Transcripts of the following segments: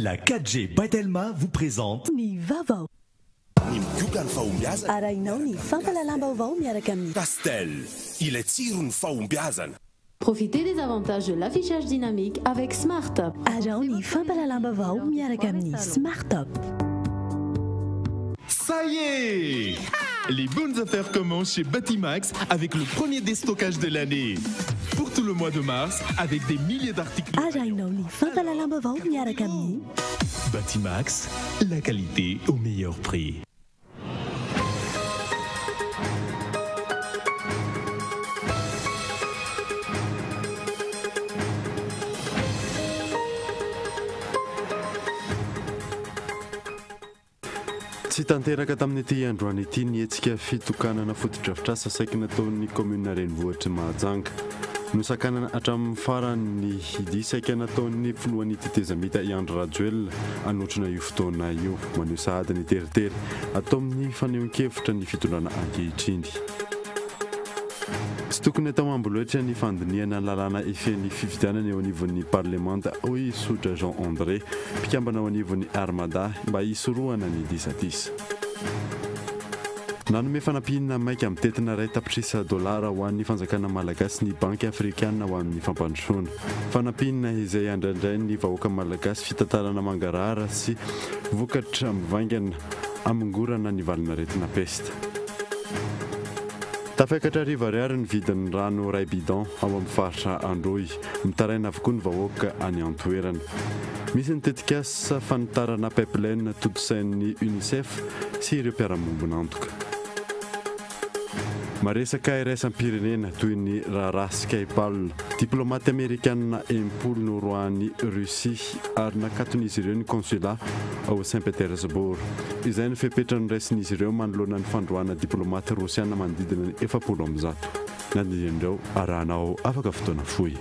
La 4G by Telma vous présente Ny vaovao. Ny migoka ny fahombiazana. Arahinao ny fampahalalam-baovao miaraka amin'ny. Castel, ilay tsiron'ny fahombiazana. Profitez des avantages de l'affichage dynamique avec Smart Top. Araho ny fampahalalam-baovao miaraka amin'ny Smart Top. Ça y est! Les bonnes affaires commencent chez Batimax avec le premier déstockage de l'année. Pour tout le mois de mars, avec des milliers d'articles. Arahinao ny fampahalalam-baovao miaraka amin'ny. Batimax, la qualité au meilleur prix. Tsy tanteraka tamin'ity androany ity ny hetsika fitokanana fotodrafitrasa saiky nataon'ny kaominina renivohitr'i Mahajanga. Nosakanana hatramin'ny farany ny dia saika nataon'ny filohan'ny tetezamita i Andry Rajoelina hanotrona io fotoana io. Maneho sahady ny teritery atao amin'ny fanehoan-kevitra ny fitondrana ankehitriny. Tsy tokony atao amboletra ny fandinihana ny lalàna hifehy ny fifidianana eo anivon'ny parlemanta, hoy i Soja Jean André, mpikambana ao anivon'ny Armada, mba hisorohana ny disadisa. Nanome fanampiana maika mitentina iray tapitrisa dolara ho an'ny fanjakana malagasy ny Banky afrikanina ho an'ny fampandrosoana. Fanampiana izay andrandrain'ny vahoaka malagasy fitantanana mangarahara sy vokatra mivaingana hamongorana ny valanaretina pesta. Tafiakatra arivo ariary ny vidin'ny rano iray bidon ao amin'ny faritra Androy. Mitaraina avokoa ny vahoaka any an-toerana. Misy ny tetikasa fanitarana pipeline tontosain'ny Unicef sy ireo mpiara-miombon'antoka. Maresaka iraisam-pirenena toy ny raharaha Skypal. Diplaomaty amerikanina 60 noroahan'i Russie ary nakaton'izy ireo ny consulat ao Saint-Pétersbourg. Izay no fepetra noraisin'izy ireo manoloana ny fandroahana diplaomaty rosiana manodidina ny 140. Ny andinindreo arahanao afaka fotoana fohy.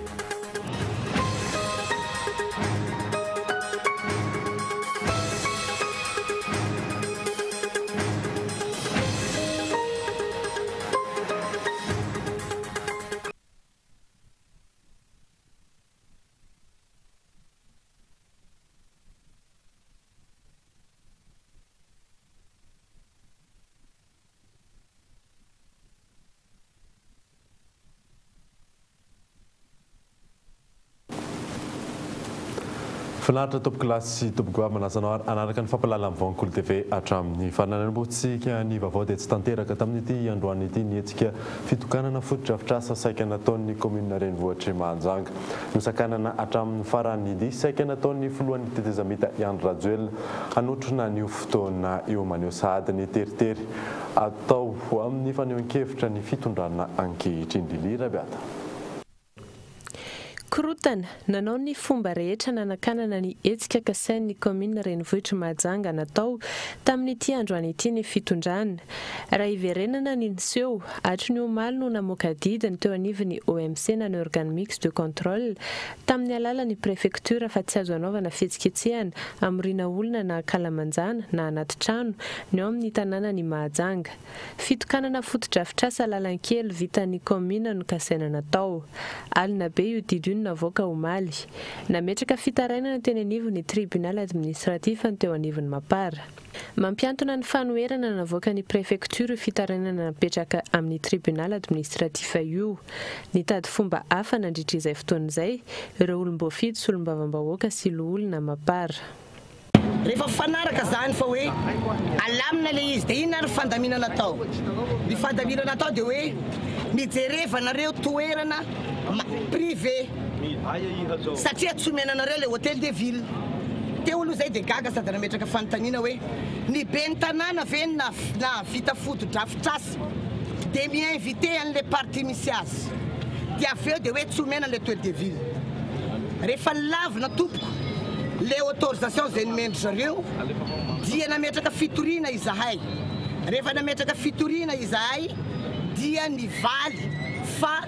Finaritra tompokolahy sy tompokovavy manasa anao ary hanaraka ny fampahalalam-vaovaon'ny Kolo TV hatramin'ny farany. Nanombohantsika ny vaovao dia tsy tanteraka tamin'ity androany ity ny hetsika fitokanana fotodrafitrasa saika nataon'ny kaominina renivohitr'i Mahajanga. Nosakanana hatramin'ny farany ny dia saika nataon'ny filohan'ny tetezamita i Andry Rajoelina hanotrona an'io fotoana io. Maneho sahady ny teritery atao amin'ny fanehoan-kevitra ny fitondrana ankehitriny. Lily Rabiata. Korontana, nanao ny fomba rehetra nanakanana ny hetsika kasain'ny kaominina renivohitr'i Mahajanga natao tamin'ity androany ity ny fitondrana. Raha hiverenana ny niseho, hatry ny omaly no namoaka didy ny teo anivon'ny OMC na ny Organe Mixte de Contrôle tamin'ny alalan'ny prefektiora fa tsy azo anaovana fihetsiketsehana hamoriana olona na ankalamanjana na anaty trano ny ao amin'ny tanànan'i Mahajanga. Fitokanana fotodrafitrasa lalan-kely vitan'ny kaominina no kasaina natao. Alina be io didy io no navoaka omaly. Nametraka fitarainana teny anivon'ny tribunal administratif ny teo anivon'ny Mapar. Mampiantona ny fanoherana navoakan'ny prefektiora io fitarainana napetraka amin'ny tribunal administratif io. Nitady fomba hafa nandritra izay fotoana izay ireo olom-boafidy solombavambahoaka sy loholona Mapar. Rehefa mifanaraka zany fa hoe alamina le izy de inona ary ny fandaminana atao? Ny fandaminana atao de hoe mijereva nareo toerana privé satria tsy omena anareo le hotel de ville. Teo aloha zay de gaga sady nametraka fanontaniana hoe ny ben'ny tanàna ve no nahavita fotodrafitrasa de mi-inviter an'le parti misy azy de avy eo de hoe tsy omena le hotel de ville. Rehefa nolavina tompoko le autorisation izay nomen-dry zareo dia nametraka fitoriana izahay. Rehefa nametraka fitoriana izahay dia nivaly fa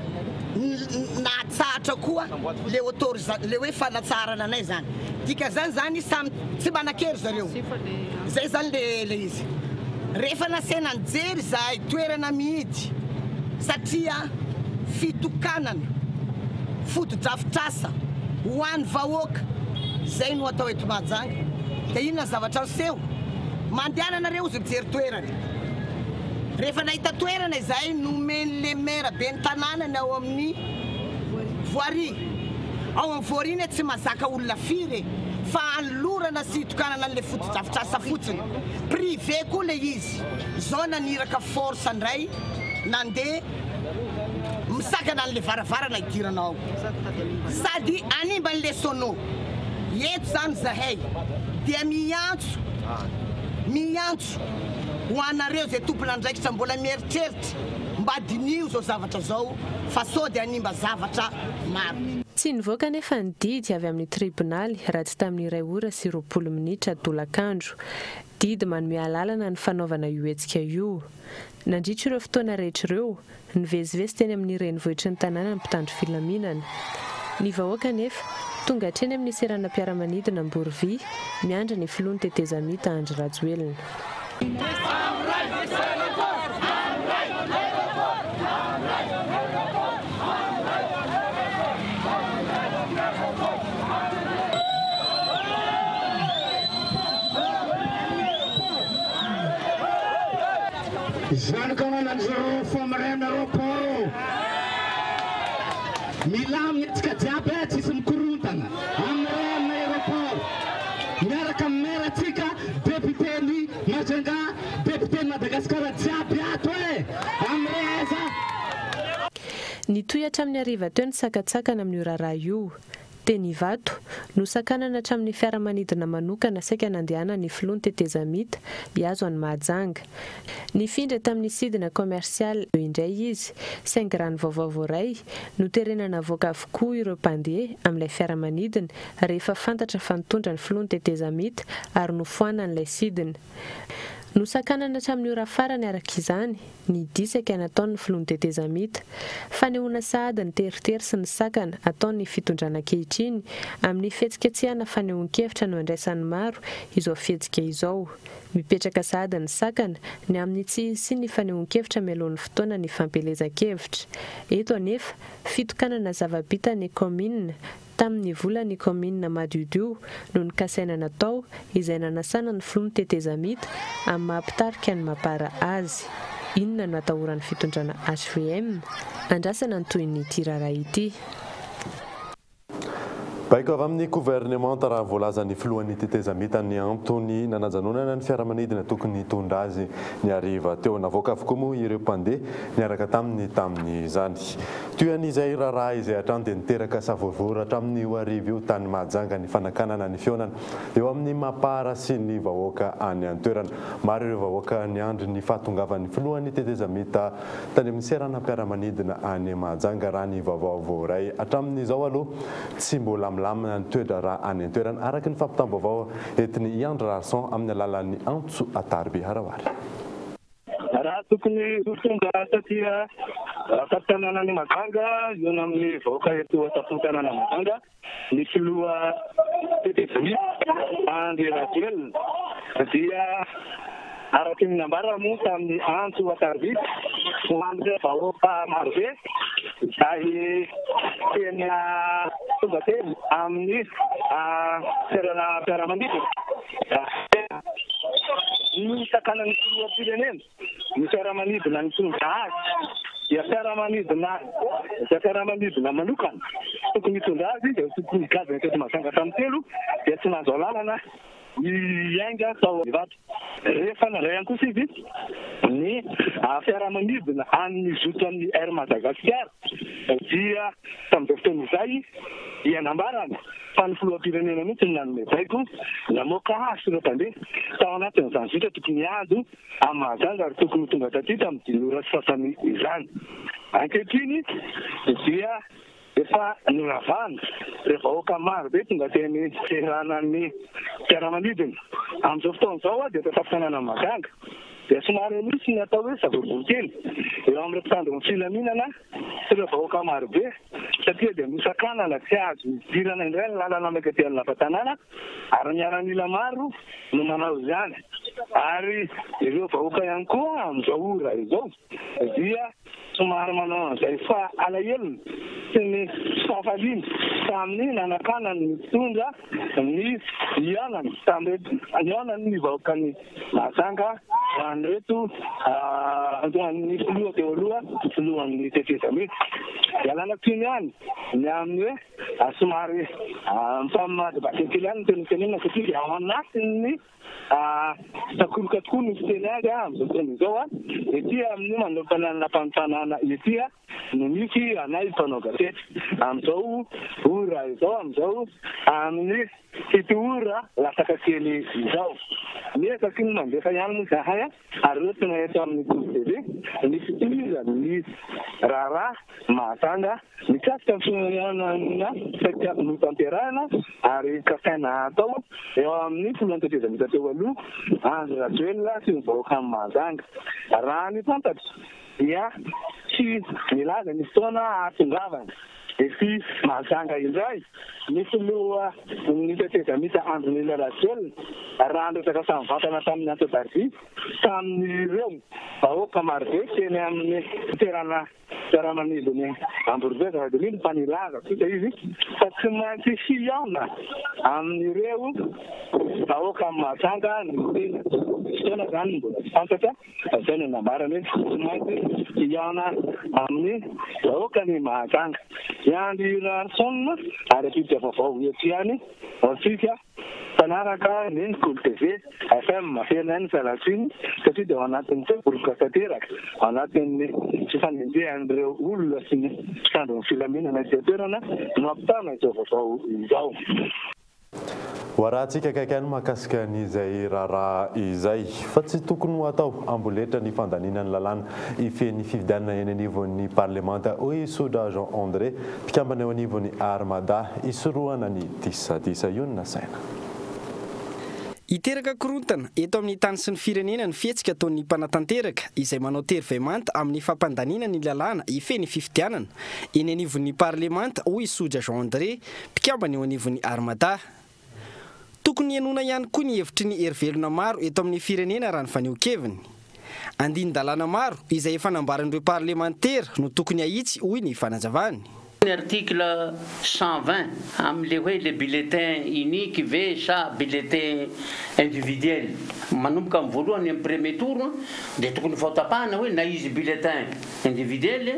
nahatsahatra koa le autorisa le hoe fanatsaharana anay zany. Dikan'izany zany samy tsy manan-kery zareo. Zay zany le le izy. Rehefa nasaina nijery izahay toerana mihidy satria fitokanana fotodrafitrasa ho an'ny vahoaka. Zay no atao eto Mahajanga. Dia inona ny zavatra niseho? Mandehana nareo ozy mijery toerana. Rehefa nahita toerana izahay nomen'le maire ben'ny tanàna ny ao amin'ny voirie. Ao amin'ny voirie anie tsy mahazaka olona firy e! Fa anolorana sy itokanana an'le fotodrafitrasa fotsiny. Privé koa le izy. Zao naniraka force ndray nandeha misakana an'le varavarana hidirana ao. Sady hanimba an'le sono. Eto zany zahay dia miantso miantso ho anareo zay tompon'andraikitra mbola mieritreritra mba diniho zao zavatra zao fa sao dia hanimba zavatra maro. Tsy nivoaka anefa ny didy avy amin'ny tribonaly raha tsy tamin'ny iray ora sy 20 minitra tolakandro. Didy manome alalana ny fanaovana io hetsika io. Nandritra ireo fotoana rehetra ireo, nivezivezy teny amin'ny renivohitry ny tanàna ny mpitandro filaminana. Ny vahoaka anefa, tonga hatreny amin'ny seranam-piaramanidina Amborovy, miandry ny filoha ny tetezamita Andry Rajoelina. Izany ka manan-jiro fomrena 20. Milamina antsika jiaby eh, tsisy mikorontana. Amray amin'ny aéroport. Miaraka amin'ny maire antsika, député ny Majunga, député ny Madagascar jiaby ato eh. Amray aiza. Nitohy hatramin'ny hariva teo ny sakantsakana amin'io raharaha io. Teny Ivato, nosakanana hatramin'ny fiaramanidina manokana saika nandehanan'ny filoha ny tetezamita hihazo an'i Mahajanga. Nifindra tamin'ny sidina commercial indray izy, saingy raha ny vaovao voaray, noterena navoaka avokoa ireo mpandeha amin'ilay fiaramanidina rehefa fantatra fa nitondra ny filoha ny tetezamita ary nofoanan'ilay sidina. Nosakanana hatramin'ny ora farany araka izany ny disaka nataon'ny filoha ny tetezamita. Fanehoana sahady ny teritery sy ny sakana ataon'ny fitondrana ankehitriny amin'ny fihetsiketsehana fanehoan-kevitra no andraisan'ny maro izao fihetsika izao. Mipetraka sahady ny sakana ny amin'ny tsy hisian'ny fanehoan-kevitra mialohan'ny fotoana ny fampielezan-kevitra. Eto anefa, fitokanana zava-bita ny kaominina Tamin'ny volan'ny kaominina madiodio no nokasaina natao izay nanasana ny filoha ny tetezamita amin'ny maha mpitarika ny Mapar azy. Inona no atahoran'ny fitondrana hvm? Andrasana ny tohin'ity raharaha ity. Baiko avy amin'ny governemanta raha voalazan'ny filohan'ny tetezamita ny antony nanajanonana ny fiaramanidina tokony hitondra azy ny hariva teo. Navoaka avokoa moa ireo mpandeha niaraka taminy tamin'izany. Toy an'izay raharaha izay hatrany dia niteraka savorovoro hatramin'io hariva io tany Mahajanga ny fanakanana ny fihaonana eo amin'ny Mapar sy ny vahoaka any an-toerana. Maro ireo vahoaka niandry ny fahatongavan'ny filohan'ny tetezamita tany amin'ny seranam-piaramanidina any Mahajanga raha ny vaovao voaray. Hatramin'izao aloha tsy mbola milamina ny toe-draharaha any an-toerana araka ny fampitam-baovao entin'i Iandry Raharison amin'ny alalan'ny antso an-tariby Harawary. Raha tokony ho tonga taty an-tampon-tanànan'i Majanga hihaona amin'ny vahoaka eto an-tampon-tanàna Majanga ny filoha tetezamita Andry Rajoelina dia araka ny nambarany moa tamin'ny antso an-tariby ho an'ireo vahoaka marobe izay teny tonga teny amin'ny seranam-piaramanidina. Ny sakanan'ny filoham-pirenena ny fiaramanidina nitondra azy dia fiaramanidina dia fiaramanidina manokana tokony hitondra azy dia tokony higadona teto Mahajanga tamin'ny telo dia tsy nahazo alalana hiainga tao Ivato. Rehefa nandray ihany kosa izy ny fiaramanidina an'ny zotran'ny Air Madagascar dia tamin'izay fotoana izay dia nambarany fa ny filoham-pirenena mihitsy no nanome baiko namoaka azy sy ireo mpandeha tao anatin'izany zotra tokony hihazo an'i Mahajanga ary tokony ho tonga taty tamin'ny dimy ora sy sasany izany. Ankehitriny dia efa noravana ireo vahoaka maro be tonga teny seranan'ny fiaramanidina. Amin'izao fotoana izao dia eto an-tampon-tanànan'i Mahajanga. dia somary misy ny atao hoe savorovoro kely eo amin'ireo mpitandro ny filaminana sy ireo vahoaka marobe satria dia nosakanana tsy azo idirana indray ny lalana mankaty amin'ny lapan-tanàna ary miaramila maro no manao izany ary ireo vahoaka ihany koa amin'izao ora izao dia somary manao an'izay fa alahelony sy ny tsy fahafaliany tamin'ny nanakanany ny mpitondra ny hihaonany tamin'ireto nihaonany ny vahoakan'i Mahajanga ho an'ireto ho an'ny filoha teo aloha filohan'ny tetezamita. Ialana tsiny ihany ny amin'ny hoe somary mifamadibadika kely ihany ny teny tenenina satria dia ao anatin'ny Sakoroka tokoa ny fiteny azy amin'izao fotoana izao. Ety amin'ny manoloana ny lapan'ny tanàna ety no misy anay mpanao gazety. Amin'izao ora izao, amin'izao amin'ny 7 ora latsaka kely izao. Miezaka ny mandefa ihany moa izahay ary entina eto amin'ny Kolo TV ny fitohizan'ny raharaha Mahajanga mikasika ny fianianana saika notanterahina ary kasaina hatao eo amin'ny filohan'ny tetezamita teo aloha Andry Rajoelina sy ny vahoakan'i Mahajanga. Raha ny fantatra dia tsy nilaza ny fotoana hahatongavany ety Mahajanga indray ny filohan'ny tetezamita Andry Nirina Rajoelina raha niresaka samy vantana tamin'ny Antso Darby tamin'ireo vahoaka marobe teny amin'ny toerana Fiaramanidin'i Amborovy azafady indrindra fa nilaza kosa izy fa tsy maintsy hihaona amin'ireo vahoakan'i Mahajanga ny tena. Fotoana izany no mbola tsy fantatra fa izay no nambarany hoe tsy maintsy hihaona amin'ny vahoakan'i Mahajanga. I Andry Raharison ary hampiditra vaovao eto ihany antsika. Mpanaraka ny Kolo TV, FM, Feno ny fialantsiny satria dia ao anatin'ny teboroka tanteraka, ao anatin'ny fifanenjehan'ireo olona sy ny mpitandro ny filaminana ety an-toerana no ampitana izao vaovao izao. Ho arahantsika akaiky ihany mahakasika an'izay raharaha izay fa tsy tokony ho atao amboletra ny fandaniana ny lalàna hifehy ny fifidianana eny anivon'ny parlemanta, hoy i Sodra Jean André, Mpikambana eo anivon'ny Armada hisorohana ny disadisa io no nasaina. Hiteraka korontana eto amin'ny tany sy ny firenena ny fihetsika ataon'ny mpanatanteraka izay manao tery vay manta amin'ny fampandaniana ny lalàna hifehy ny fifidianana eny anivon'ny parlemanta, hoy i Soja Jean André, mpikambana eo anivon'ny Armada. Tokony henoina ihany koa ny hevitry ny herivelona maro eto amin'ny firenena raha ny fanehoan-keviny. Andinin-dalàna maro izay efa nambaran'ireo parlemantera no tokony hahitsy, hoy ny fanazavany. Ny article 120 amin'ilay hoe le bulletin unique ve sa bulletin individuel manomboka amin'ny voalohany amin'ny premier tour dia tokony ho tapahana hoe na izy bulletin individuel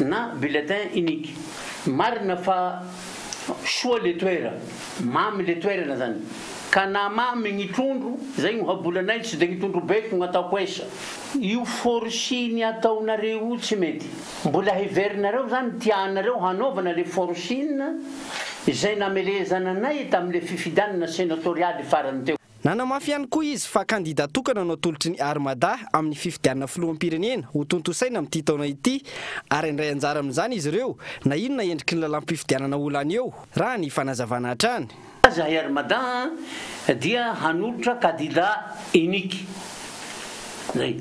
na bulletin unique. Marina fa soa le toera, mamy le toerana zany ka na mamy gny trondro, zay gny ohabolanay tsy de gny trondro beko gny ataoko esa. Io forcing ataonareo io tsy mety. Mbola heverinareo zany tianareo hanaovana le forcing izay namelezana anay tamle fifidianana senatorialy farany teo. Nanamafy ihany koa izy fa kandida tokana no atolotry ny Armada amin'ny fifidianana filoham-pirenena hotontosaina amin'ity taona ity ary handray anjara amin'izany izy ireo na inona endriky ny lalàm-pifidianana ho lany eo, raha ny fanazavana hatrany. Zahay Armada dia hanolotra kadida unique, zay,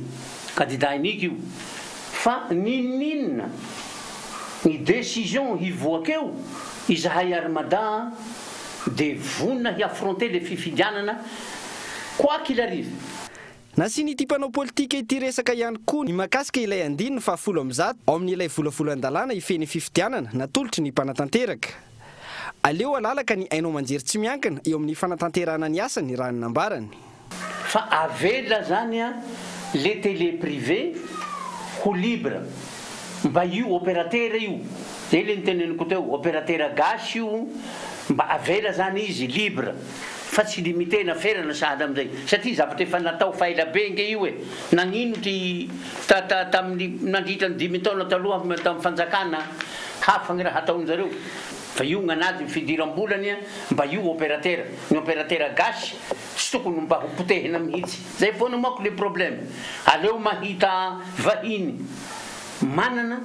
kadida unique io, fa n'inon'inona ny décision hivoaka eo, izahay Armada dia vonona hi-affronter le fifidianana quoi qu'il arrive. Nasian'ity mpanao politika ity resaka ihany koa ny mahakasika ilay andininy faha 110 ao amin'ilay volavolan-dalàna hifehy ny fifidianana natolotry ny mpanatanteraka. Aleo halalaka ny haino aman-jery tsy miankina eo amin'ny fanatanterahana ny asany raha ny nambarany. Fa avela zany an le télé privé ho libre mba io opérateur io zay le niteneniko teo opérateur gasy io mba avela zany izy libre fa tsy limiter-na ferana sahala amizay satria zavatra efa natao fa ela be nge io e nagnino ty ta ta tamin'ny nandritra ny dimy taona taloha tamin'ny fanjakana hafa ny raha ataonjareo fa io gnanazy ny fidiram-bolany mba io opérateur ny opérateur gasy Tsy tokony mba ho potehina mihitsy. Zay foana manko le problème. Aleo mahita vahiny manana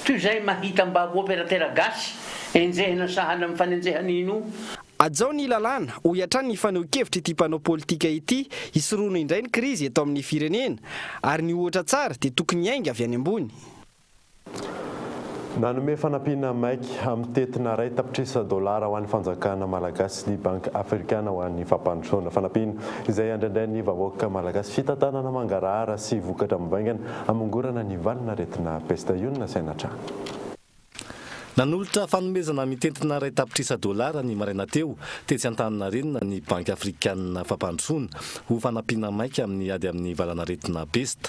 toy izay mahita mba opérateur gasy enjehina sahala amin'ny fanenjehana ino. Hajao ny lalàna, hoy hatrany ny fanehoan-kevitr'ity mpanao politika ity, hisorohana indray ny krizy eto amin'ny firenena, ary ny ohatra tsara dia tokony hiainga avy any ambony. Nanome fanampiana maika mitentina iray tapitrisa dolara ho an'ny fanjakana malagasy ny Banky Afrikana ho an'ny Fampandrosoana. Fanampiana izay andrandrain'ny vahoaka malagasy fitantanana mangarahara sy vokatra mivaingana hamongorana ny valanaretina pesta. Io no nasaina hatrany. Nanolotra fanomezana mitentina iray tapitrisa dolara ny maraina teo tetsy Antaninarenina ny Banky Afrikanina Fampandrosoana ho fanampiana maika amin'ny ady amin'ny valanaretina pesta.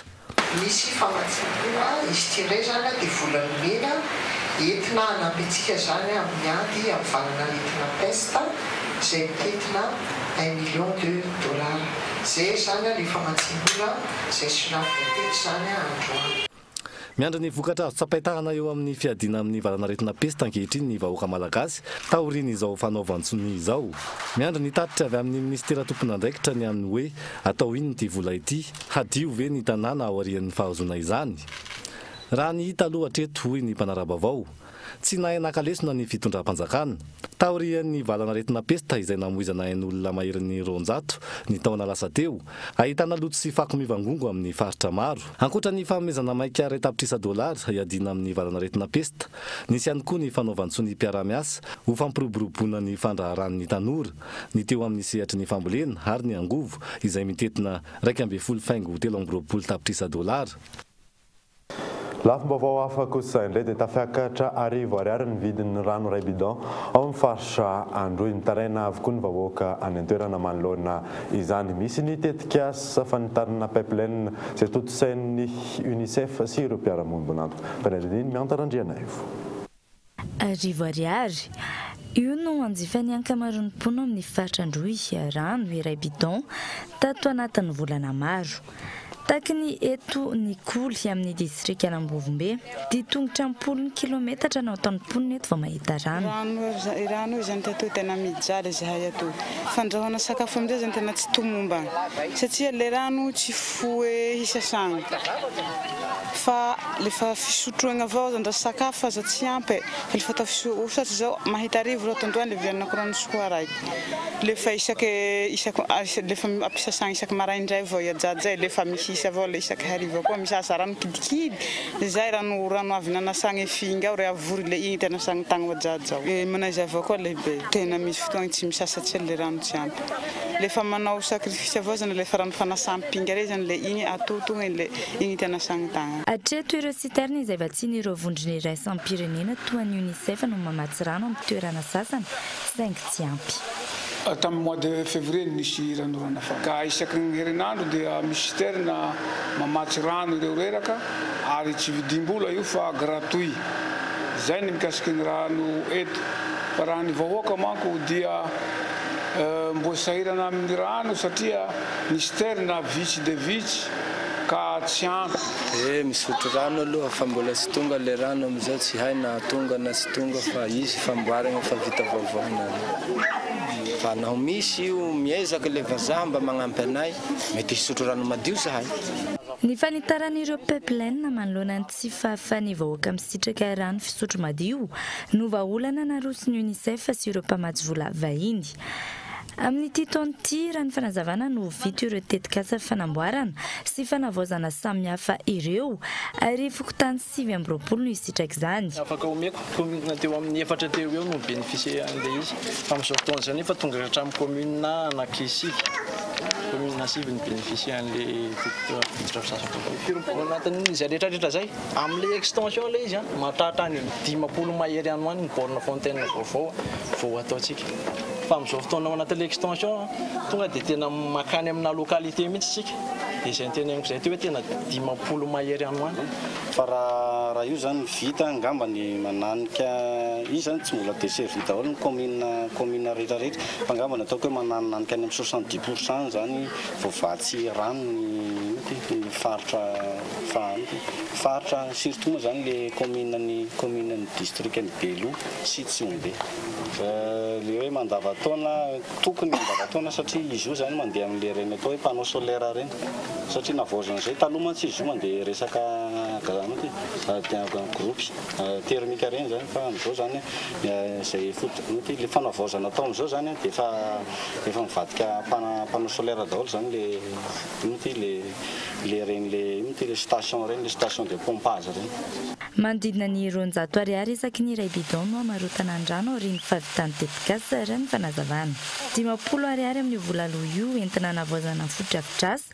Misy famatsiam-bola, izy ity indray izany dia vola nomena entina hanampy antsika izany amin'ny ady amin'ny valanaretina pesta izay mitentina un million de dollars. Izay izany ilay famatsiam-bola izay soniavina teto izany androany. Miandry ny vokatra azo tsapain-tanana eo amin'ny fiadiana amin'ny valanaretina pesta ankehitriny ny vahoaka malagasy taorian'izao fanaovan-tsonia izao. Miandry ny tatitra avy amin'ny minisitera tompon'andraikitra ny amin'ny hoe atao inona ity vola ity, hadio ve ny tanàna aorian'ny fahazoana izany? Raha ny hita aloha hatreto, hoy ny mpanara-baovao, Tsy nahay naka lesona ny fitondram-panjakana. Taorian'ny valanaretina pesta izay namoizana ain'olona maherin'ny 200 ny taona lasa teo, ahitana loto sy fako mivangongo amin'ny faritra maro. Ankoatra ny fanomezana maika iray tapitrisa dolara hiadiana amin'ny valanaretina pesta, nisy ihany koa ny fanaovan-tsonia mpiara-miasa ho fampiroboroboana ny fandraharan'ny tanora, ny teo amin'ny sehatry ny fambolena ary ny angovo izay mitentina 11.23 tapitrisa dolara. Lafim-baovao hafa kosa indray dia tafiakatra arivo ariary ny vidin'ny rano iray bidon ao amin'ny faritra Androy. Mitaraina avokoa ny vahoaka any an-toerana manoloana izany. Misy ny tetikasa fanitarana pipeline izay tontosain'ny Unicef sy ireo mpiara-miombon'antoka. Fanadihadiana Mianta Randrianaivo. Arivo ariary. Io no hanjifan'ny ankamaroan'ny mponina ao amin'ny faritra Androy rano iray bidon tato anatin'ny volana maro. Tahaky ny eto Nikoly amin'ny distrikan'Ambovombe, dia tongotra am-polony kilometatra no ataon'ny mponina eto vao mahita rano. Rano io zany atoy tena mijaly zahay atoy. Fandrahoana sakafo amizay zany tena tsy tomombana satria le rano tsy foe hisasagna fa le fa fisotroagna avao aza ndra sakafo aza tsy ampy e, fa le fatao fiso ohatry zao mahita arivo reo tandroany le vidianako rano soa raiky le fa isaky isaky le fa ampisasagna isaky maraindray vao i ajaja e le fa mihisa avao le isaky hariva koa misasa rano kidikidy zay rano rano avy nanasagna finga ao re avory le igny ty anasagna tagna ajaja ao e manaiza avao koa lehibe tena misy fotoagna tsy misasa tsy le rano tsy ampy le fa manao sacrifice avao zany le fa rano fanasam-pinga rey zany le igny atotogna le igny ty anasagna tagna. Hatreto ireo citerne izay vatsian'ireo vondrona iraisam-pirenena toa ny Unicef no mamatsy rano amin'ny toerana sasany saingy tsy ampy. Tamin'ny mois de février no nisy ranorana fa ka isaky ny herinandro dia misy citerne mamatsy rano ireo reraka ary tsy vidim-bola io fa gratuit. Izay ny mikasiky ny rano eto. Fa raha ny vahoaka manko dia mbo sahirana amin'ny rano satria ny citerne vitsy dia vitsy ka tsy ampy. Eh misotro rano aloha fa mbola tsy tonga le rano amizao tsy hay na tonga na tsy tonga fa izy famboaragna efa vita vaovao nany fa naho misy io miezaka le vazaha mba magnampy anay mety hisotro rano madio zahay. Ny fanitaran'ireo pipeline manoloana ny tsy fahafahan'ny vahoaka misitraka rano fisotro madio no vahaolana naroson'ny Unicef sy ireo mpamatsy vola vahiny. Amin'ity taona ity, raha ny fanazavana no vita ireo tetikasa fanamboarana sy fanavaozana samihafa ireo ary fokontany 29 no hisitraka izany. Afaka omeko, commune teo amin'ny efatra teo eo no mi-beneficier an'ilay izy, fa amin'izao fotoana izao nefa tonga hatramin'ny commune anaky sivy, commune sivy no mi-beneficier an'ilay fotodrafitrasa vaovao. Ao anatin'izay rehetra rehetra izay, amin'ilay extension ilay izy, mahatratra any amin'ny 50 mahery any ho any ny borne fontaine vaovao vao ataontsika. Fa amin'izao fotoana ao anatin'ilay extension, tonga dia tena mankany amina localité mihitsy isika. Dia izay noteneniko izay teo hoe tena 50 mahery any ho any. Fa raha raha io zany vita angamba ny mananika izy zany tsy mbola desservi daholo ny commune commune rehetra rehetra fa angamba ny ataoko hoe mananinanika any amin'ny 70 pour cent zany voavatsy rano ny ino ty ny faritra fa faritra surtout moa zany le commune ny commune ny district ny Beloha sy Tsihombe. Le hoe mandavantaona, tokony mandavantaona satria izy io zany mandeha amin'le reny atao hoe panneau solaire reny satria navaozana zay, taloha mantsy izy io mandeha resaka gaz groupe thermique ireny zany fa amin'izao zany izay foto le fanavaozana atao amin'izao zany dia efa efa mivadika panneau solaire daholo zany le ino ty le le reny le ino ty le station reny le station de pompage reny. Manodidina ny 200 ariary isaky ny iray bidon no hamarotana ny rano aorian'ny fahavitan'ny tetikasa, raha ny fanazavana. 50 ariary amin'io vola aloa io entina hanavaozana ny fotodrafitrasa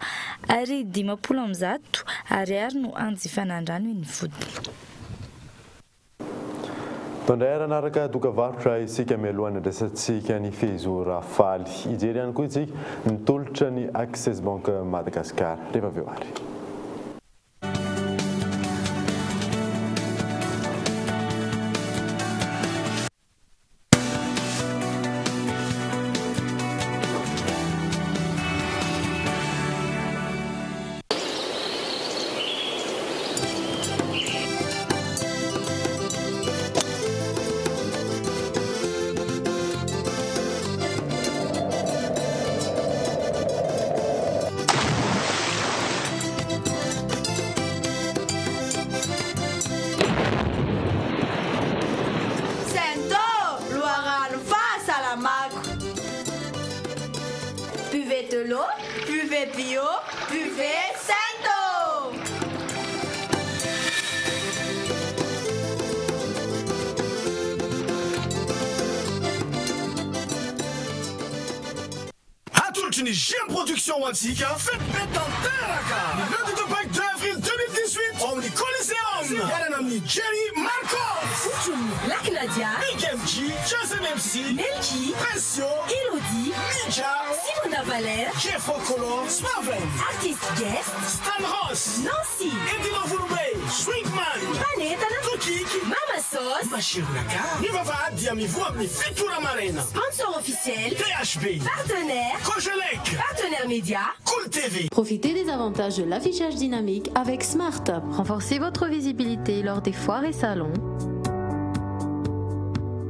ary 150 ariary no hanjifana ny rano eny ifotony. Tondray ary hanaraka dokavarotra isika mialohan'ny handraisantsika ny Fehizo Rafaly. Hijery ihany koa isika ny tolotra ny Access Bank Madagascar rehefa avy eo ary. Sento, loharano fahasalamako. Buvez de l'eau, buvez bio, buvez Sento. Atolotry ny GM Production ho antsika fety be tanteraka ny lundi de Pâques 2 avril 2018 ao amin'ny Coliseum hiarana amin'i Jerry Marcos, Black Nadia, Big MJ, Jason MC, Melky, Presio, Elodie, Midja, Simona Valère, Jeff Okolo, Smaven, Artist Guest, Stan Ross, Nancy, Eddie Lovulube, Swingman, Mpanentana, Tokik, Mama Sauce, Mashironaka. Ny vavahady dia mivoha amin'ny 7 ora maraina. Sponsor officiel, THB, Partenaire, Cogelec, Partenaire média, Cool TV. Profitez des avantages de l'affichage dynamique avec SmartUp. Renforcez votre visibilité lors des foires et salons.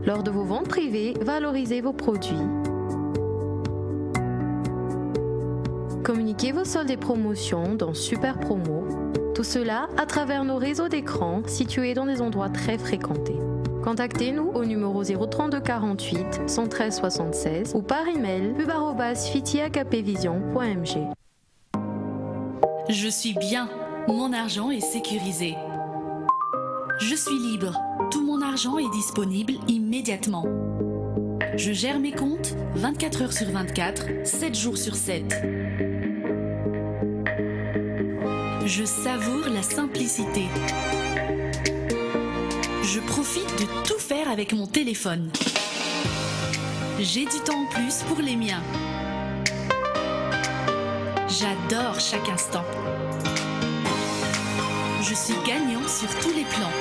Lors de vos ventes privées, valorisez vos produits. Communiquez vos soldes et promotions dans Super Promo. Tout cela à travers nos réseaux d'écrans situés dans des endroits très fréquentés. Contactez-nous au numéro 032 48 113 76 ou par email pub@fitiakpvision.mg. Je suis bien, mon argent est sécurisé. Je suis libre, tout mon argent est disponible immédiatement. Je gère mes comptes 24 heures sur 24, 7 jours sur 7. Je savoure la simplicité. Je profite de tout faire avec mon téléphone. J'ai du temps en plus pour les miens. J'adore chaque instant. Je suis gagnant sur tous les plans.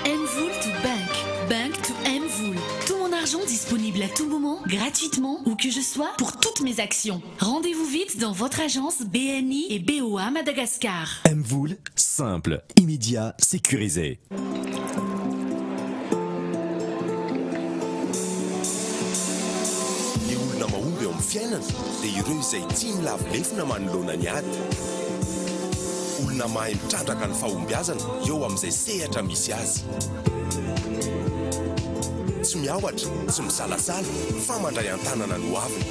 MVola to Bank, Bank to MVola. Tout mon argent disponible à tout moment, gratuitement, où que je sois, pour toutes mes actions. Rendez-vous vite dans votre agence BNI et BOA Madagascar. MVola, simple, immédiat, sécurisé. Ny olona mahomby eo amin'ny fiainana dia ireo izay tsy milavo lefona manoloana ny ady. Olona mahay mitrandraka ny fahombiazana eo amin'izay sehatra misy azy. Tsy miahotra, tsy misalasala fa mandray an-tanana ny hoaviny.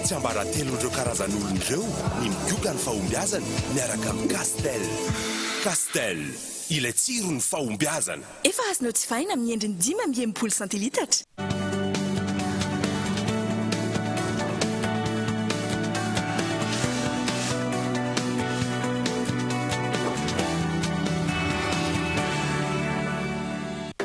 Tsiambaratelon'ireo karazan'olona ireo ny migoka ny fahombiazana miaraka amin'ny Castel. Castel, ilay tsiron'ny fahombiazana. Efa azonao jifaina amin'ny endriny 65 santilitatra.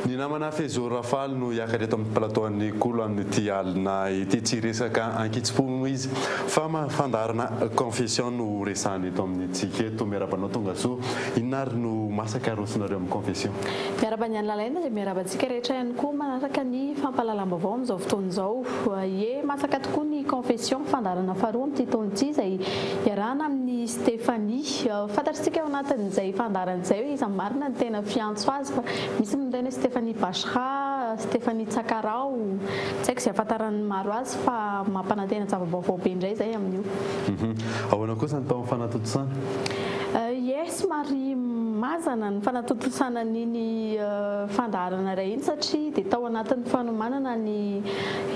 Ny namana Fehizo Rafaly no hiakatra eto amin'ny plateau an'ny Kolo amin'ity alina ity. Tsy resaka ankitsipo moa izy fa fandaharana confession no resahana eto amintsika eto. Miarahaba anao tongasoa. Inona ary no masaka arosonareo amin'ny confession? Miarahaba ny an'i Lalaina dia miarahaba antsika rehetra ihany koa manaraka ny fampahalalam-baovao amin'izao fotoana izao. Ie, masaka tokoa ny confession, fandaharana faharoa amin'ity taona ity izay iarahana amin'i Stéphanie. Fantatr'isika ao anatin'izay fandaharana izay hoe iza marina no tena fiantso azy fa misy miteny hoe Stéphanie Bachra. Stéphanie Tsakarao, tsy haiko izay ahafantaran'ny maro azy fa mampanantena zava-baovao be indray izay amin'io. Ahoana kosa ny tao amin'ny fanatontosana? Ie, somary mazana ny fanatontosana an'iny fandaharana iray iny satria dia tao anatin'ny fanomanana ny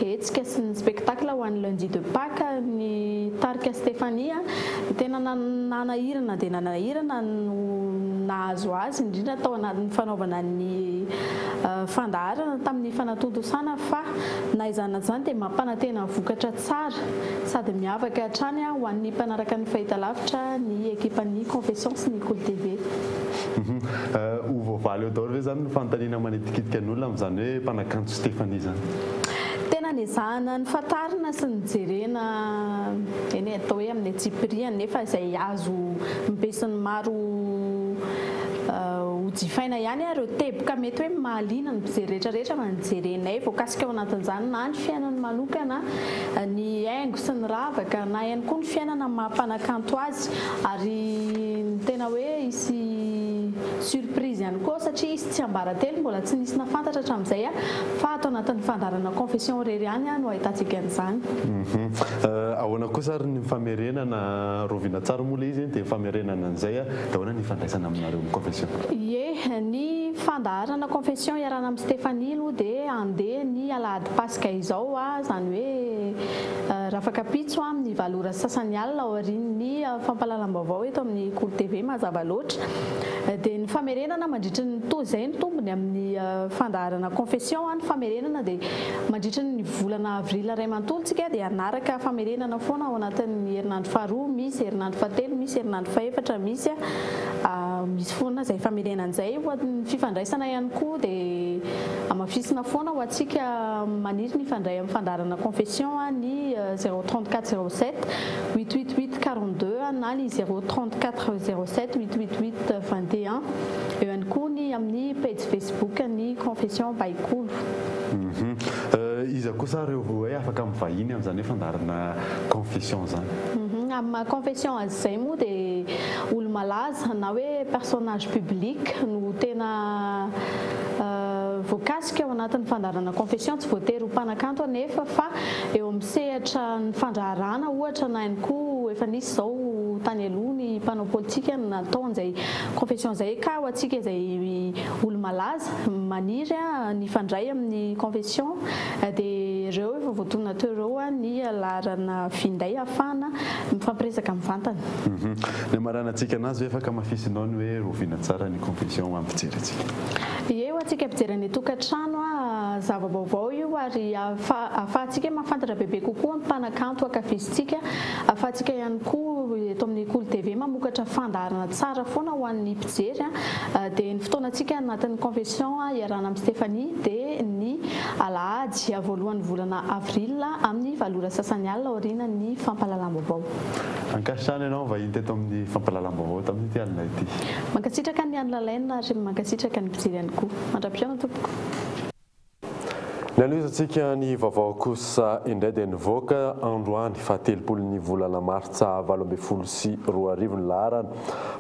hetsika sy ny spectacle ho an'ny lundi de Pâques ny tarika Stéphanie. Tena nanahirana dia nanahirana no nahazo azy, indrindra tao anatin'ny fanaovana ny fandaharana tamin'ny fanatontosana fa na izany na izany dia mampanantena vokatra tsara sady miavaka hatrany ho an'ny mpanaraka ny fahitalavitra ny ekipan'ny Confession sy ny Kolo TV. Ho voavaly eo daholo ve izany ny fanontaniana manitikitika ny olona amin'izany hoe mpanakanto Stéphanie izany? Tena nezahana nofantarina sy nojerena eny e, atao hoe amin'ny antsipiriany nefa izay azo ny besinimaro ho jifaina ihany ary ireo teboka mety hoe mahaliana ny mpijery rehetra rehetra fa ny jerenay voakasika ao anatin'izany na ny fiainany manokana, ny haingo sy ny ravaka na ihany koa ny fiainana maha mpanakanto azy ary ny tena hoe hisy surprise ihany koa ao satria hisy tsiambaratelo mbola tsy nisy nahafantatra hatramin'izay fa ato anatin'ny fandaharana confession irery ihany no ahitantsika an'izany. Ahoana kosa ary ny famerenana, rahoviana tsara moa ilay izy dia famerenana an'izay dia ahoana ny ifandraisana aminareo amin'ny confession? Ie, ny fandaharana confession iarahana amin'i Stéphanie aloha dia handeha ny alahady paska izao, izany hoe rafakapitso amin'ny valo ora sy sasany alina aorian'ny fampahalalam-baovao eto amin'ny Kolo TV mazava loatra. Dia ny famerenana mandritry ny toa izay ny tombony amin'ny fandaharana confession, ny famerenana dia mandritry ny volana avril iray manontolo tsika dia hanaraka famerenana foana ao anatin'ny herinandro faharoa misy, herinandro fahatelo misy, herinandro fahefatra misy, misy foana izay famerenana izay. Ho an'ny fifandraisana ihany koa dia hamafisina foana ho antsika maniry ny hifandray amin'ny fandaharana confession ny 034 07 888 42 na ny 034 07 888 21. Eo ihany koa ny amin'ny pejy Facebook ny Confession Baikolo. Iza kosa ary ireo hoe afaka mivahiny amin'izany hoe fandaharana Confession izany? Amin'ny maha Confession azy izay moa dia olo-malaza na hoe personnage public no tena voakasika ao anatin'ny fandaharana Confession, tsy voatery ho mpanakanto anefa fa eo amin'ny sehatra ny fandraharahana ohatra na ihany koa efa nisy izao tany aloha ny mpanao politika natao an'izay confession izay ka ho antsika izay olo-malaza maniry ny hifandray amin'ny confession dia ireo efa voatonona teo ireo ny laharana finday ahafahana mifampiresaka mivantana. Ny hamaranantsika anazy ve afaka hamafisinao ny hoe roviana tsara ny confession ho an'ny mpijery antsika? Ie, ho antsika mpijery any an-tokantrano, zava-baovao io ary ahafahantsika mahafantatra bebe kokoa ny mpanakanto ankafizintsika, ahafahantsika ihany koa eto amin'ny Kolo TV mamokatra fandaharana tsara foana ho an'ny mpijery. Dia ny fotoanantsika anatin'ny confession iarahana amin'i Stéphanie dia ny alahady voalohan'ny volana avril amin'ny valo ora sasany alina aorianan'ny fampahalalam-baovao. Ankasitrahana ianao vahiny teto amin'ny fampahalalam-baovao tamin'ity alina ity. Mankasitraka an'i Anne Lalaina ary mankasitraka ny mpijery ihany koa. Mandra-pihaona tompoko. Ny hanohizantsika ny vaovao kosa indray dia nivoaka androany faha telopolo ny volana martsa 2018 ny laharana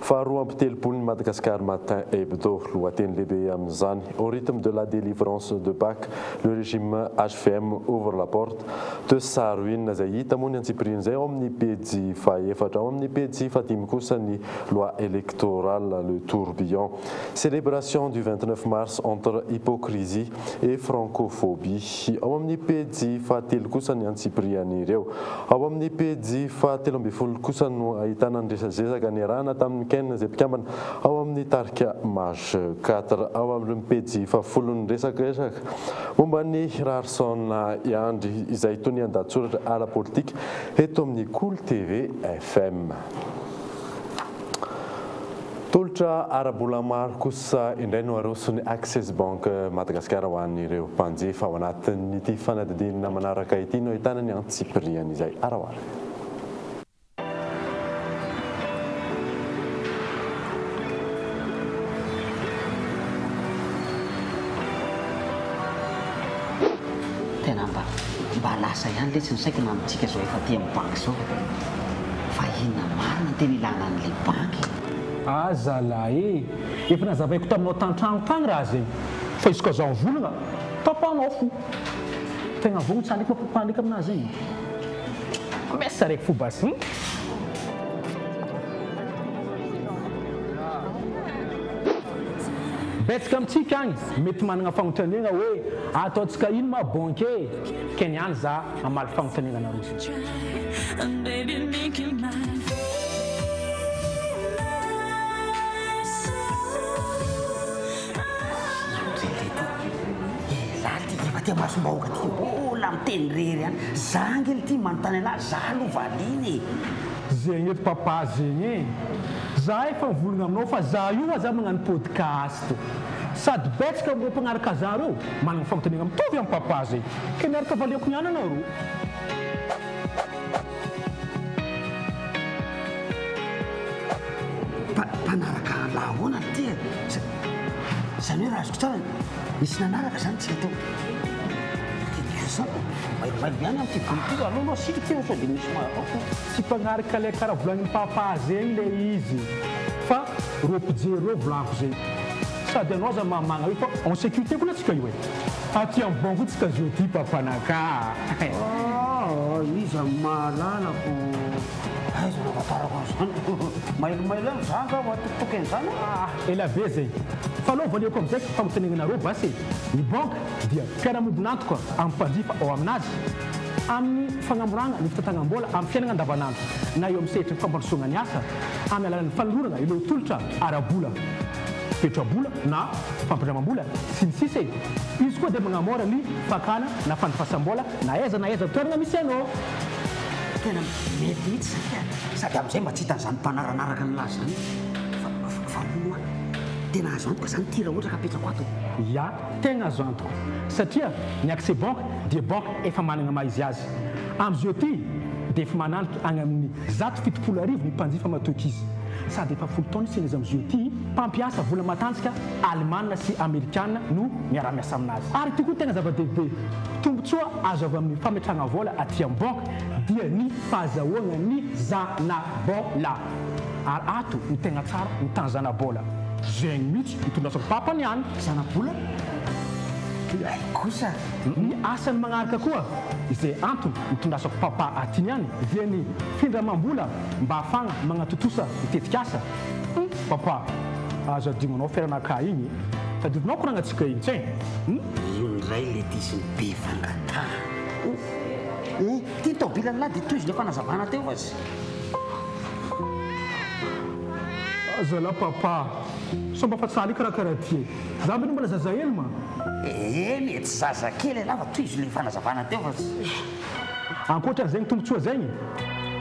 faha 32 ny Madagascar Matin Hebdo. Lohateny lehibe amin'izany, Au rythme de la délivrance de Pâques, le régime hvm ouvre la porte de sa ruine izay hita moa ny antsipirian'izay ao amin'ny pejy fahefatra. Ao amin'ny pejy fahadimy kosa ny loi électorale, le tourbillon. Célébration du 29 mars entre hypocrisie et francophobie. Ao amin'ny pejy fahatelo kosa ny antsipirian'ireo. Ao amin'ny pejy faha-13 kosa no ahitana ny resadresaka niarahana tamin'i Ken izay mpikambana ao amin'ny tarika Maj 4. Ao amin'ny pejy fahafolo ny resadresaka momba an'i Raharison Andry izay tonian-dahatsoratra ara-politika eto amin'ny Kolo TV FM. Tolotra ara-bola maro kosa indray no aroson'ny Access Bank Madagasikara ho an'ireo mpanjifa. Ao anatin'ity fanadihadiana manaraka ity no ahitana ny antsipiriany izay araho ary. Tena mba mba lasa ihany letsy ny saiko na amintsika izao efa aty amin'ny banky izao fa inona marina no tena ilana an'ilay banky e? Aza lahy e! Efa nazavaiko taminao tan-tragno tagny raha zegny fa izy koa zaho mivolagna. Papanao fo. Tegna vogno tsara ndraiky papa ndraiky aminazy igny. Mesa raiky fo basy. Hum? Betsaka amintsika agny mety managna fagnontaniagna hoe ataontsika ino ma banque e? Ke niany za hamaly fagnontaniagna anareo. Elah ty efa aty amasom-bahoaka ty mbola miteny irery ihany. Za ange ty manontany anah, za aloha valiana e. Zegny eto papa zegny e! Za efa mivolagna aminao fa za io aza magnano podcast. Sady betsaka amin'ireo mpagnaraka za reo managna fagnontaniagna mitovy am papa zegny. Ke miaraka valiako niany anareo. Mpanaraka an'lah ahoana ry ty e? Zany hoe raha azoko tsara, nisy nanaraka zany tsika teo. Mailomailo ihany amin'ity volo ity, aleo aloha asitrika ity sao dia misy mahafapo. Tsy mpagnaraka le karaha volagnin'i papa zegny le izy fa reo mpijery reo volaniko zegny. Sady anao aza mahamagna io fa en sécurité koa tsika io e. Aty am banque io tsika jeudi papanaka a. Ah, iza no mahalala ko aiza no ahafantarako an'izany. Mailomailo ihany za angamba atokitoky an'izany e. Ah, ela be zay. Fa aleo valiako amizay fagnontaniagnanareo basy e. Ny banque dia mpiara-miombon'antoka amin'ny mpanjifa ao aminazy amin'ny fagnamoragna ny fitantagnam-bola amin'ny fiainagna andavanandro na eo amin'ny sehatry ny fampandrosoagna ny asa amin'ny alalan'ny fanolorana ireo tolotra ara-bola. petrabola na fampindramam-bola, sy ny sisa e! Izy koa dia magnamora ny fakana na fandefasam-bola na aiza na aiza toerana misy anao. Tena mety mihitsy zany ka! Sady amin'izay mba tsy hitan'izany mpanaranaraka ny laza izany fa fa hono hoa, tena azo antoka izany ity raha ohatra ka apetrako ato? Ya, tegna azo antoka. Satria ny Accès Bank dia banky efa managna maha izy azy. Amin'izao ity dia efa mananiky agny amin'ny 1170 ny mpanjifa matoky izy. Sady efa folo taona isika izy amin'izao ity, mpampiasa vola matanjaka alemana sy amerikana no miara-miasa aminazy. Ary ity koa tena zava-dehibe, tombontsoa azo avy amin'ny fametrahana vola aty amin'ny banky dia ny fahazahoana ny zana-bola. Ary ato no tegna tsara ny tany zana-bola. Zegny mihitsy itondrasako papa niany. Zana-bola? Hay kosa! Ny asany magnaraka koa, izay antony itondrasako papa aty niany dia ny findramam-bola Mba ahafahana magnatontosa ny tetikasa. Hum papa, aza adinonao fiaranakahy igny e. Tadidinao koragnantsika igny tse hum. Io ndray le diso ny be fangatahana. Hum ty ny taobilan'lah de tohizo le fanazavana teo fa tsy. Zalah papa, sao mba fa tsara karaha karaha ty e. Za ve mbola zazahely ma? Eny e, tsy zazakely elah fa tohizo le fanazavana teo fa tsy. Ankoatra an'izegny tombontsoa zegny,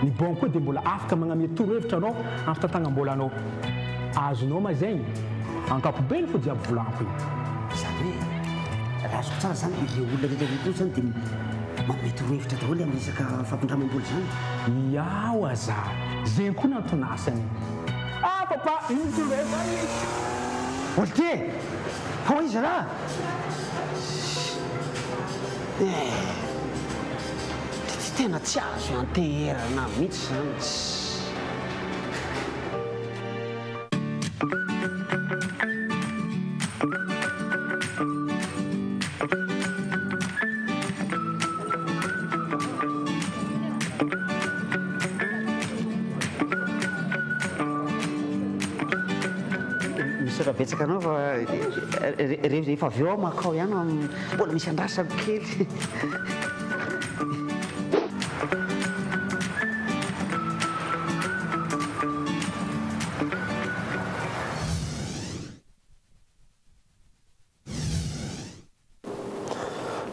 ny banque koa dia mbola afaka magnamia torohevitra anao amin'ny fitantagnam-bolanao. Azonao ma zegny? Ankapobeny fo jiaby volaniko igny. Izany hoe raha azoko tsara izany ireo olona rehetra rehetra ireo izany dia manome torohevitra daholo amin'ny resaka fampindramam-bola izany? Iao aza! Zegny koa ny anton'asany. Ah papa, ino ny torohevitra? Olty e! Fa ho aiza lah? Eh! Ty tena tsy azo ianteherana mihitsy zany. Misaotra betsaka anao fa rehefa avy eo aho makao ihany mbola misy andrasako kely.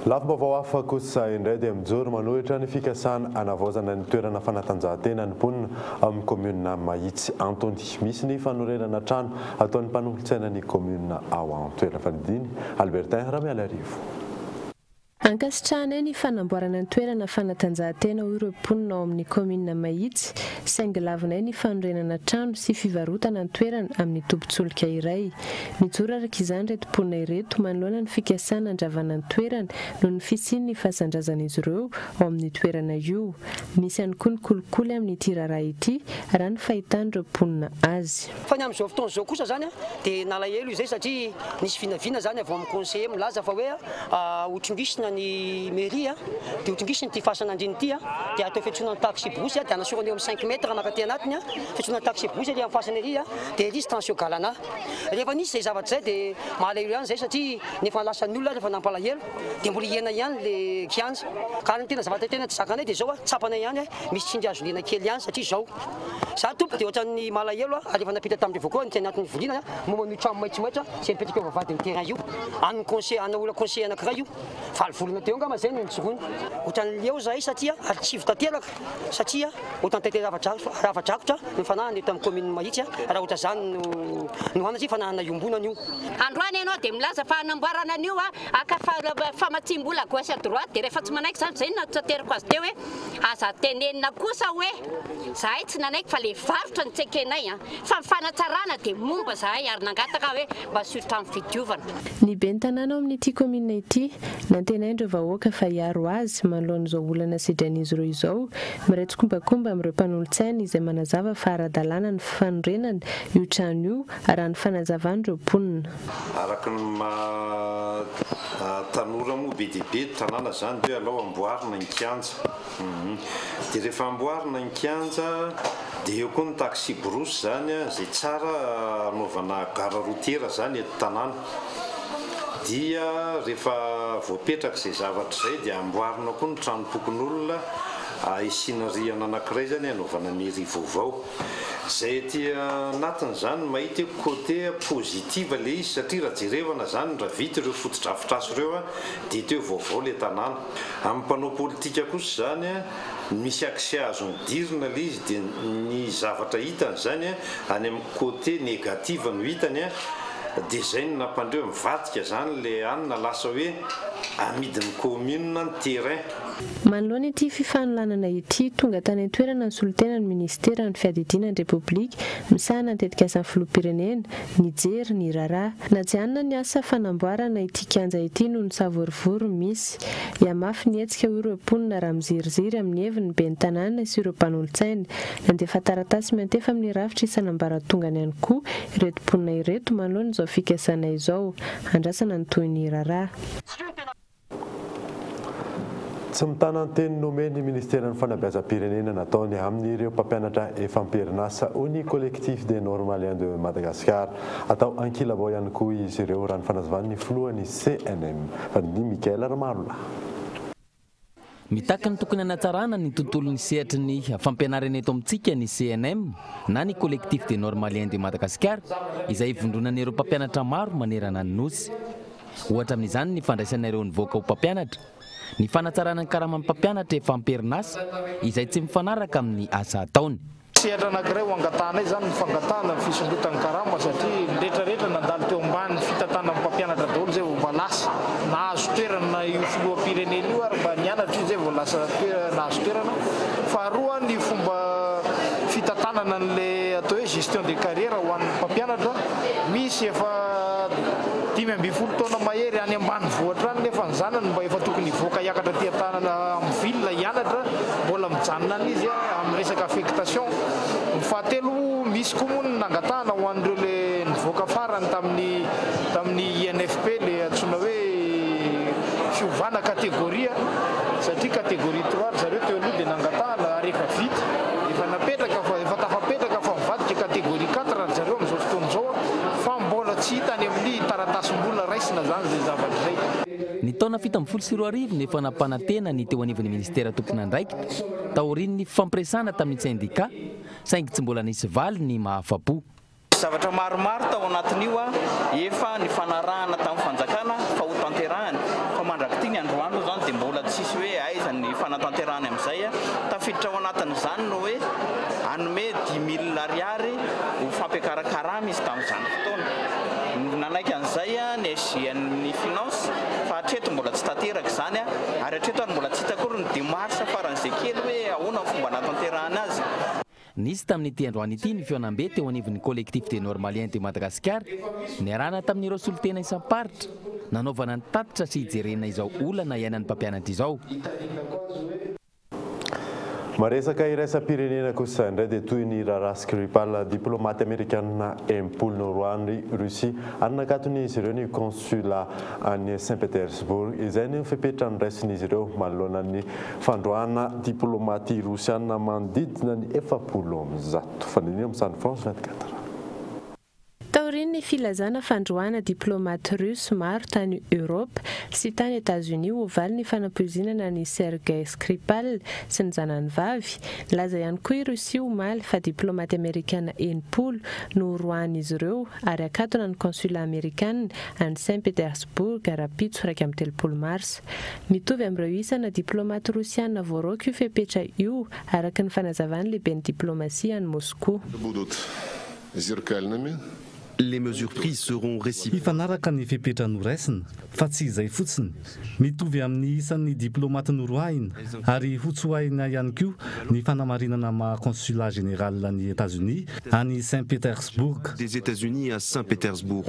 Lafim-baovao hafa kosa indray dia mijoro manohitra ny fikasana hanavaozana ny toerana fanatanjahantena ny mponina ao amin'ny kaominina Mahitsy Antony. Misy ny fanorenana trano ataon'ny mpanolotsaina ny kaominina ao an-toerana. Fanidiny Albertin Ramialarivo. Ankasitrahanay ny fanamboarana ny toerana fanatanjahantena hoy ireo mponina ao amin'ny kaominina Mahitsy, saingy lavinay ny fanorenana trano sy fivarotana ny toerana amin'ny tobin-tsolika iray. Mijoro araka izany ireto mponina ireto manoloana ny fikasana handravana ny toerana noho ny fisian'ny fasan-drazan'izy ireo ao amin'io toerana io. Misy ihany koa ny kolikoly amin'ity raharaha ity raha ny fahitan'ireo mponina azy. Fa ny amin'izao fotoana izao kosa izany dia nalahelo izay satria nisy vinavina izany avy ao amin'ny conseiller milaza fa hoe hotrongisina ny mairie dia hotrongisina ity fasana andriana ity dia atao fiantsonana taxi brousse dia anasorana eo amin'ny cinq mètres mankaty anatiny fiantsonana taxi brousse ery amin'ny fasana ery dia ery station galana. Rehefa nisy izay zavatra izay dia malahelo ihany izay satria ny efa lasan'ny olona ary efa nampalahelo dia mbola hihena ihany le kianja. Ka ny tena zavatra tena tsy zakanay dia izao tsapanay ihany misy tsindry hazo lena kely ihany satria izao za tompoko dia ohatran'ny malahelo aho ary efa nampita tamin'ireo voakoa ny teny anatin'ny voliana momba an'io trano maitsomaitso izay mipetraka eo vavahadin'ny terrain io an'ny conseil ana olona conseiller anankiray io valo volana teo angamba izay no nijoroany. Ohatran'ny leo zahay satria ary kivy tanteraka satria ohatran'ny tete rava-drakotra ny fanahana eto amin'ny commune Mahitsy raha ohatran'izany no no hana satria fanahana iombonana io. Androany ianao dia milaza fa hanamboarana an'io haka famatsiam-bola à gauche à droite dia rehefa tsy manaiky izany izay no nahateriko azy teo hoe aza tenenina kosa hoe zahay tsy nanaiky fa le varotra no tsy ekenay an! Fa ny fanatsarana dia momba zahay ary nangataka aho hoe mba asio trano fidiovana. Ny ben'ny tanàna ao amin'ity kaominina ity, nantenain'ireo vahoaka fa hiaro azy manoloana izao olana sedrain'izy ireo izao, miray tsikombakomba amin'ireo mpanolotsaina izay manazava fa ara-dalàna ny fanorenana io trano io raha ny fanazavan'ireo mponina. Araka ny maha tanora moa be dia be tanàna zany de hoe alao amboarina ny kianja. Dia rehefa amboarina ny kianja dia eo koa ny taxi brousse zany izay tsara hanaovana gare routière zany eto tanàna. Dia rehefa voapetraka izay zavatra izay dia amboarina koa ny tranom-pokonolona asiana rihana anankiray zany hanaovana mairie vaovao. Izay aty anatiny izany mahita hoe côté positive ilay izy satria raha jerevana izany raha vita ireo fotodrafitrasa ireo dia hita hoe vaovao ilay tanàna. Amin'ny mpanao politika kosa izany misy accès azony idirina ilay izy dia ny zavatra hitany izany any amin'ny côté négative no hitany dia izay no nampandre hoe mivadika izany ilay anona lasa hoe amidin'ny commune ny terrain. Manoloana ity fifanolanana ity, tonga tany an-toerana ny solontenan'ny minisiteran'ny Fiadidiana ny Repoblika misahana ny tetikasan'ny filoham-pirenena, nijery ny raharaha. Najanona ny asa fanamboarana ity kianja ity noho ny savorovoro misy. Hihamafy ny hetsika hoy ireo mponina raha miziriziry amin'ny heviny ny ben'ny tanàna sy ireo mpanolotsainy. Nandefa taratasy miantefa amin'ny rafitra isan'ambaratongany ihany koa ireto mponina ireto manoloana izao fikasana izao. Andrasana ny tohin'ny raharaha. Tsy mitana ny teny nomen'ny Ministeran'ny Fanabeazam-pirenena nataony amin'ireo mpampianatra efa am-perinasa hoy ny Collectif des Normaliens de Madagascar. Atao ankilabao ihany koa izy ireo raha ny fanazavan'ny filohan'ny CNM, ny Michael Ramarolahy. Mitaky ny tokony hanatsarana ny tontolon'ny sehatry ny fampianarana eto amintsika ny CNM na ny Collectif des Normaliens de Madagascar izay ivondronan'ireo mpampianatra maro manerana ny Nosy. Ohatra amin'izany ny fandraisana ireo nivoaka ho mpampianatra, ny fanatsarana ny karaman'ny mpampianatra efa am-perinasa izay tsy mifanaraka amin'ny asa ataony. Sehatra anankiray ho angatahanay izany ny fangatahana ny fisondrotan'ny karama satria ny rehetrarehetra nandalo teo ambany fitantanan'ny mpampianatra daholo izay vao mba lasa nahazo toerana io filoham-pirenena io ary mba nianatra io izay vao lasa nahazo toerana. Faharoa ny fomba fitantanana an'ilay atao hoe gestion de carrière ho an'ny mpampianatra, misy efa 15 taona mahery any ambanivohitra any nefa ny zanany mba efa tokony hivoaka hiakatra aty an-tanana amin'ny ville hianatra mbola mijanona any izy amin'ny resaka affectation. Ny fahatelo misy koa moa ny nangatahana ho an'ireo le nivoaka farany tamin'ny tamin'ny INFP le antsoina hoe fiovana catégorie satria catégorie trois ry zareo teo aloha dia nangatahana ary efa vita efa napetraka fa efa tafapetraka fa mivadika catégorie quatre ry zareo amin'izao fotoana izao fa mbola tsy hita any amin'ny taratasim-bola raisina izany izay zavatra izay. Ny taona 2017 no efa nampanantena ny teo anivon'ny minisitera tompon'andraikitra taorian'ny fifampiresahana tamin'ny sendika saingy tsy mbola nisy valiny mahafa-po. Zavatra maromaro tao anatin'io efa nifanarahana tamin'ny fanjakana fa ho tanterahany fa mandrak'ity ny androany aloha izany dia mbola tsisy hoe aiza ny fanatanterahany amin'izay. Tafiditra ao anatin'izany ny hoe hanome dix mille ariary ho fampiakaran-karama izy tamin'izany fotoana. Nanaiky an'izay ny SG an'ny Finance fa hatreto mbola tsy tanteraka izany. démarche faran'izay kely hoe ahoana ny fomba anatanterahana azy. Nisy tamin'ity androany ity ny fihaonambe teo anivon'ny Collectif des Normaliens de Madagascar, niarahana tamin'ireo solontena isam-paritra, nanaovana ny tatitra sy hijerena izao olana iainan'ny mpampianatra izao. Maresaka iraisam-pirenena kosa indray dia toy ny raharaha Skripal, diplaomaty amerikanina 60 noroahan'i Russie ary nakaton'izy ireo ny consulat any Saint-Pétersbourg. Izay no fepetra noraisin'izy ireo manoloana ny fandroahana diplaomaty rosiana manodidina ny 140. Fanindriana amin'ny sarin'ny France 24. Taorian'ny filazana fandroahana diplaomaty Russe maro tany Europe sy tany Etazonia ho valin'ny fanampoizinana an'i Sergei Skripal sy ny zanany vavy, nilaza ihany koa i Russie omaly fa diplaomaty amerikana 60 no horoahan'izy ireo ary hakatona ny consulat amerikana any Saint Petersburg rahampitso 31 marsa. Mitovy amin'ireo isana diplaomaty rosiana voaroaka io fepetra io araka ny fanazavan'ny lehiben'ny diplaomasia any Moskoa. Zercalnymi. Les mesures prises seront réciproques. Hifanaraka ny fepetra noraisina, fa tsy izay fotsiny. Mitovy amin'ny isan'ny diplaomaty noroahina ary hotsoahina ihany koa ny fanamarinana maha consulat général an'i Etazonia any Saint-Pétersbourg. Des États-Unis à Saint-Pétersbourg.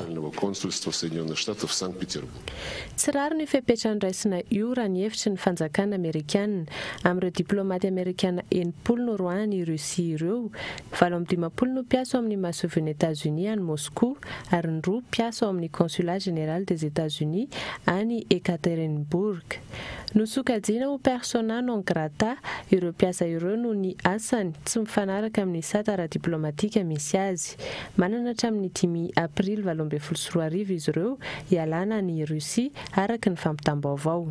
Tsy rariny io fepetra noraisina io raha ny hevitry ny fanjakana amerikana. Amin'ireo diplaomaty amerikana 60 noroahan'i Russie ireo, 58 no mpiasa ao amin'ny masoivohon'i Etazonia any Moscou ary ny roa mpiasa ao amin'ny Consulat général des États-Unis any Ekaterinbourg. Nosokajiana ho persona non grata ireo mpiasa ireo noho ny asany tsy mifanaraka amin'ny sata ara-diplaomatika misy azy. Manana hatramin'ny 5 aprily 2018 izy ireo hialana any Russie araka ny fampitam-baovao.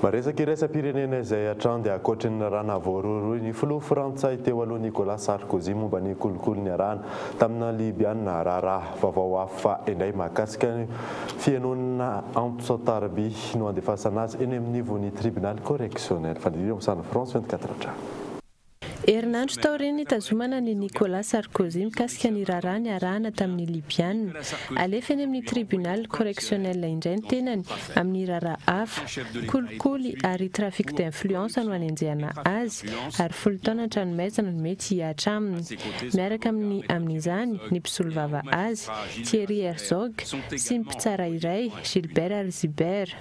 Maresaka iraisam-pirenena izay hatrany dia ankoatry ny rà voarohirohy ny filoha frantsay teo aloha Nicolas Sarkozy momba ny kolikoly niarahana tamina Libyana. Raharaha vaovao hafa indray mahakasika ny fihainoana antso an-tariby no andefasana azy eny amin'ny ivon'ny tribunal correctionnel. Fandidiana amin'ny sarin'ny France 24 hatrany. Herinandro taorian'ny nitazomana an'i Nicolas Sarkozy mikasika ny raharaha niarahana tamin'ny Libyana, alefa eny amin'ny tribunal correctionnel indray ny tenany amin'ny raharaha hafa. Kolikoly ary trafic d'influence no anenjehana azy ary 10 taona an-tranomaizina no mety hihatra aminy. Miaraka aminy amin'izany ny mpisolovava azy, Thierry Herzog, sy ny mpitsara iray, Gilbert Arzibert.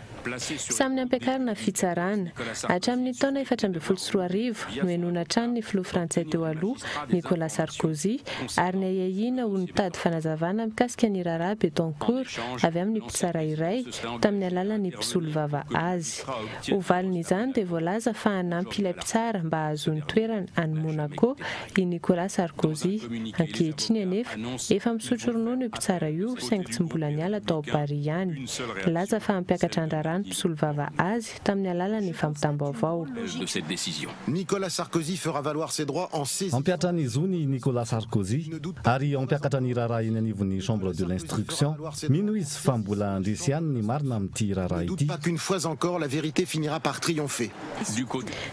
Samy nampiakarina fitsarana. Hatramin'ny taona 2014, nohenoina hatrany ny filoha frantsay teo aloha, Nicolas Sarkozy, ary niahiahiana ho nitady fanazavana mikasika ny raharaha Bettencourt avy amin'ny mpitsara iray, tamin'ny alalan'ny mpisolovava azy. Ho valin'izany dia voalaza fa hanampy ilay mpitsara mba hahazoany toerana any Monaco i Nicolas Sarkozy. Ankehitriny anefa, efa misotro ronono io mpitsara io saingy tsy mbola niala tao Paris ihany. Nilaza fa hampiakatra an-draharaha ny mpisolovava azy tamin'ny alalan'ny fampitam-baovao. Nicolas Sarkozy fera valoir ses droits en saisissant. Hampihatra ny zony i Nicolas Sarkozy ary hampiakatra ny raharaha eny anivon'ny chambre de l'instruction. Mino izy fa mbola handresy ihany ny marina amin'ity raharaha ity. Ne doute pas qu'une fois encore la vérité finira par triompher.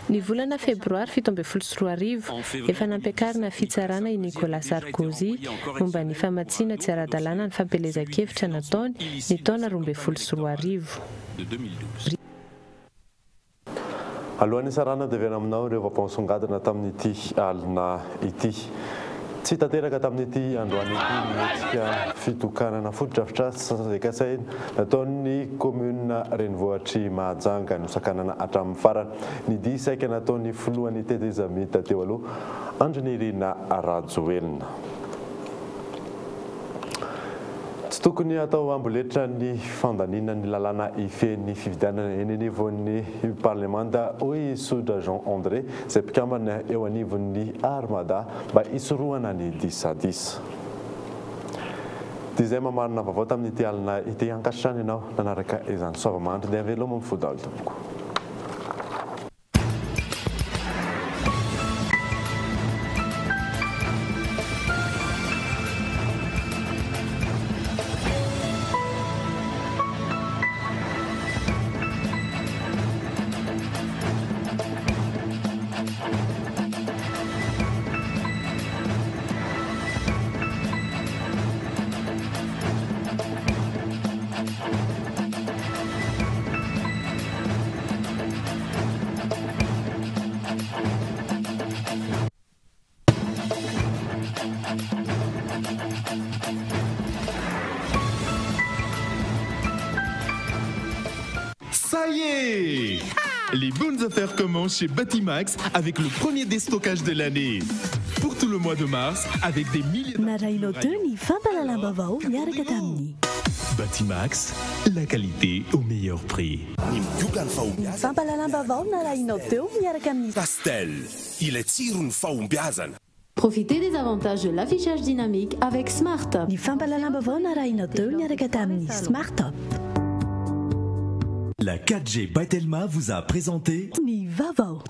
Ny volana febroary 2017, efa nampiakarina fitsarana i Nicolas Sarkozy momba ny famatsiana tsy ara-dalàna ny fampielezan-kevitra nataony ny taona 2012. Alohan'ny hisarahana dia averina aminao ireo vaovao nisongadina tamin'ity alina ity. Tsy tanteraka tamin'ity androany ity ny hetsika fitokanana fotodrafitrasa izay kasaina nataon'ny kaominina renivohitr'i Mahajanga. Nosakanana hatramin'ny farany ny dihy saika nataon'ny filohan'ny tetezamita teo aloha, Andry Nirina Rajoelina. Tsy tokony hatao amboletra ny fandaniana ny lalàna hifehy ny fifidianana eny anivon'ny parlemanta, hoy i Soja Jean André, izay mpikambana eo anivon'ny Armada, mba hisorohana ny disadisa. Dia izay mamarana vaovao tamin'ity alina ity. Ankasitrahana ianao nanaraka izany. Soava-mandry dia veloma mifoha daholo tompoko. Les bonnes affaires commencent chez Batimax avec le premier déstockage de l'année. Pour tout le mois de mars, avec des milliers Narahinao teo ny fampahalalam-baovao miaraka tamin'ny Batimax, la qualité au meilleur prix. Ny fampahalalam-baovao narahinao teo miaraka amin'ny Pastel, ilay tsiron'ny fahombiazana. Profitez des avantages de l'affichage dynamique avec Smart. Ny fampahalalam-baovao narahinao teo miaraka tamin'ny Smart Top. La 4G by Telma vous a présenté Ny vaovao.